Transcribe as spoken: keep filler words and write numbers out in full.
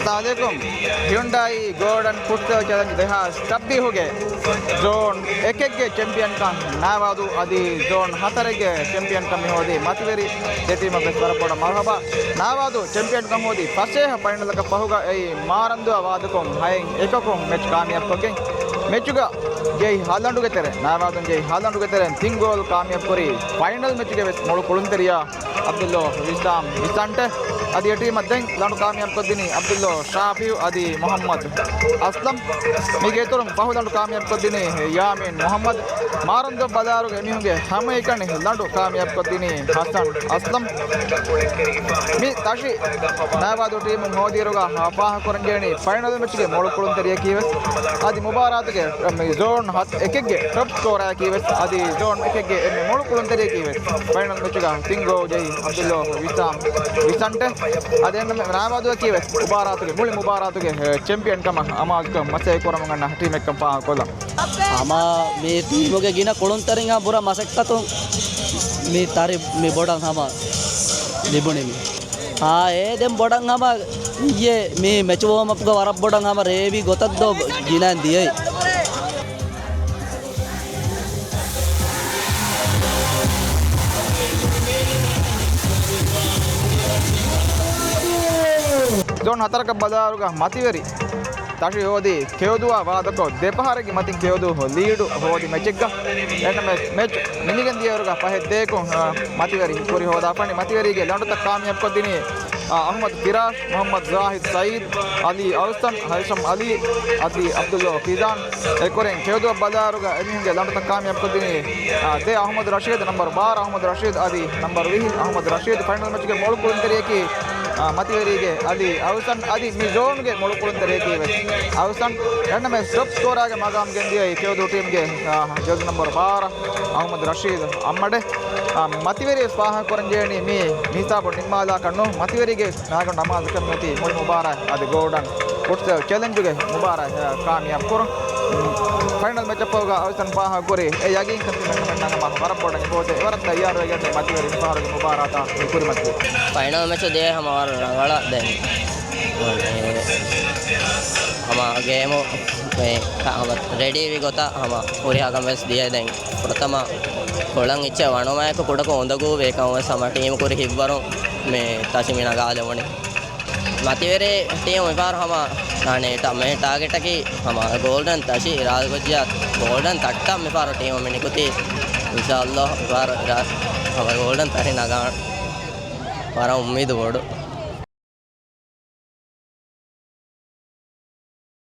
އައްސަލާމު ޢަލައިކުމް. ހިއުންޑާއީ ގޯލްޑަން ފުޓްސަލް ޗެލެންޖް ދެހާސް ސައްބީސްގެ ޒޯން އެކެއްގެ ޗެމްޕިއަންކަން ނާވާދޫ އަދި ޒޯން ހަތަރެއްގެ ޗެމްޕިއަންކަން މިހޯދީ މަތިވެރި ދެ ޓީމަށް ވެސް ވަރަށް ބޮޑަށް މަރުޙަބާ. ނާވާދޫ ޗެމްޕިއަންކަން ހޯދީ ފަސޭހަ ފައިނަލަކަށް ފަހުގަ އެއީ މާރަންދޫއާ ވާދަކޮށް ހައެއް އެކަކުން މެޗް ކާމިޔާބުކޮށްގެން މެޗުގަ ޖެހި ހަލަނޑުގެ ތެރެ، ނާވާދޫން ޖެހި ހަލަނޑުގެ ތެރެއިން ތިން ގޯލް ކާމިޔާބުކުރީ ފައިނަލް މެޗުގެ ވެސް މޮޅު ކުޅުންތެރިޔާ ޢަބްދުﷲ ވިސާމް ވިސަންޓެ. އަދި އެ ޓީމަށް ދެން ލަނޑު ކާމިޔާބުކޮށްދިނީ ޢަބްދުﷲ ޝާފިޢު އަދި މުޙައްމަދު އަސްލަމް. މީގެ އިތުރުން ފަހު ލަނޑު ކާމިޔާބުކޮށްދިނީ ޔާމީން މުޙައްމަދު. މާރަންދޫ ބަލާރުގެ އެމީހުންގެ ހަމައެކަނި ލަނޑު ކާމިޔާބުކޮށްދިނީ ޙަސަން އަސްލަމް. މި ތަށި ނާވާދޫ ޓީމުން ހޯދިއިރުގަ ފާހަގަކުރަންޖެހެނީ ފައިނަލް މެޗުގެ މޮޅު ކުޅުންތެރިޔަކީ ވެސް. އަދި މުބާރާތުގެ މި ޒޯން ހަތް އެކެއްގެ ޓޮޕް ސްކޯރަރަކީ ވެސް އަދި ޒޯން އެކެއްގެ އެންމެ މޮޅު ކުޅުންތެރިޔަކީ ވެސް ފައިނަލް މެޗުގަ ތިން ގޯލް ޖެހި ޢަބްދުﷲ ވިސާމް ވިސަންޓެ. އަދި އެންމެ ނާވާދޫއަކީ ވެސް މުބާރާތުގެ، މުޅި މުބާރާތުގެ ޗެމްޕިއަންކަމަށް އަމާޒުކޮށް މަސައްކަތް ކުރަމުން އަންނަ ޓީމެއްކަން ފާހަގަކޮށްލަން. ހަމަ މި ޓީމުގެ ގިނަ ކުޅުންތެރިން ބުރަ މަސައްކަތުން މި ތަރި މި ބޮޑަށް ހަމަ ލިބުނީ މި. އާ، އޭ ދެން ބޮޑަށް ހަމަ އިއްޔެ މި މެޗު ވޯމްއަޕްގަ ވަރަށް ބޮޑަށް ހަމަ ރޭވި ގޮތަށްދޯ ގިނައިން ދިޔައީ. ޒޯން ހަތަރަކަށް ބަލާއިރުގަ މަތިވެރި ތަށި ހޯދީ ކެޔޮދޫއާ ވާދަކޮށް، ދެ ފަހަރެއްގެ މަތިން ކެޔޮދޫ ލީޑު ހޯދި މެޗެއްގަ. އެންމެ މެޗް ނިމިގެން ދިޔައިރުގަ ފަހެއް ދޭކުން، އަ، މަތިވެރި ކުރި ހޯދާފަނި. މަތިވެރީގެ ލަނޑުތައް ކާމިޔާބުކޮށްދިނީ، އަ، އަޙްމަދު ފިރާޝް، މުޙައްމަދު ޒާހިދު ސައީދު، އަލީ އައުސަން، ހައިޝަމް އަލީ، އަދި ޢަބްދުﷲ ފިޒާން. އެކުރެން ކެޔޮދޫއަށް ބަލާއިރުގަ އެމީހުންގެ ލަނޑުތައް ކާމިޔާބުކޮށްދިނީ، އާ، ދެ އަޙްމަދު ރަޝީދު، ނަމްބަރު ބާރަ އަޙްމަދު ރަޝީދު އަދި ނަމްބަރު ވިހި އަޙްމަދު ރަޝީދު. ފައިނަލް މެޗުގެ މޮޅު ކުޅުންތެރިޔަކީ، އާ، މަތިވެރީގެ އަލީ އައުސަން. އަދި މި ޒޯންގެ މޮޅު ކުޅުންތެރިޔަކީ ވެސް އައުސަން. އެންމެ ސްޓޮޕް ސްކޯރާގެ މަގާމް ގެންދިޔައީ ކެޔޮދޫ ޓީމްގެ، އާ، ޖެރްސީ ނަމްބަރު ބާރަ އަޙްމަދު ރަޝީދު އައްމަޑެ. އާ، މަތިވެރި ފާހަގަކުރަންޖެހެނީ މި ހިސާބު ނިންމާލާކަށް ނޫން. މަތިވެރީގެ ނާގަނޑު ނަމާދަކަށް ނުވަތީ މުޅި މުބާރާތް އަދި ގޯލްޑަން ފުޓްސަލް ޗެލެންޖުގެ މުބާރާތް، އަ، ކާމިޔާބު ކުރުން. ފައިނަލް މެޗަށްފަހުގަ އައުސަން ފާހަގަކުރީ އެ ޔަގީންކަން ތިމަންނަމެންނަށް ހަމަ ވަރަށް ބޮޑަށް އެބަހުރި އެވަރަށް ތައްޔާރުވެގެން މަތިވެރި މިފަހަރުގެ މުބާރާތަށް މި ކުރިމަތިވެ. ފައިނަލް މެޗު ދިޔައީ ހަމަ ވަރަށް ރަނގަޅަށް ދެން. ހަމަ ގޭމު މި ހަމަ ރެޑީވި ގޮތަށް ހަމަ ހުރިހާ ކަމެއް ވެސް ދިޔަ ދެން. ފުރަތަމަ ކޮޅަށް އެއްޗެއް ވަނުމާއެކު ކުޑަކޮށް އުނދަގޫވި އެކަމަށް ވެސް ހަމަ ޓީމު ކުރި ހިތްވަރުން މި ތަށި މި ނަގާލެވުނީ. މަތިވެރި ޓީމު މިފަހަރު ހަމަ އަނެއް ޓަ-، މި ޓާގެޓަކީ ހަމަ ގޯލްޑަން ތަށި އިރާދަކޮށްޖެ ގޯލްޑަން ތައްޓަށް މިފަހަރު ޓީމު މި ނިކުތީ. އިންޝާﷲ މިފަހަރު އިރާ-، ހަމަ ގޯލްޑަން ތަށި ނަގާން ވަރަށް އުއްމީދު ބޮޑު.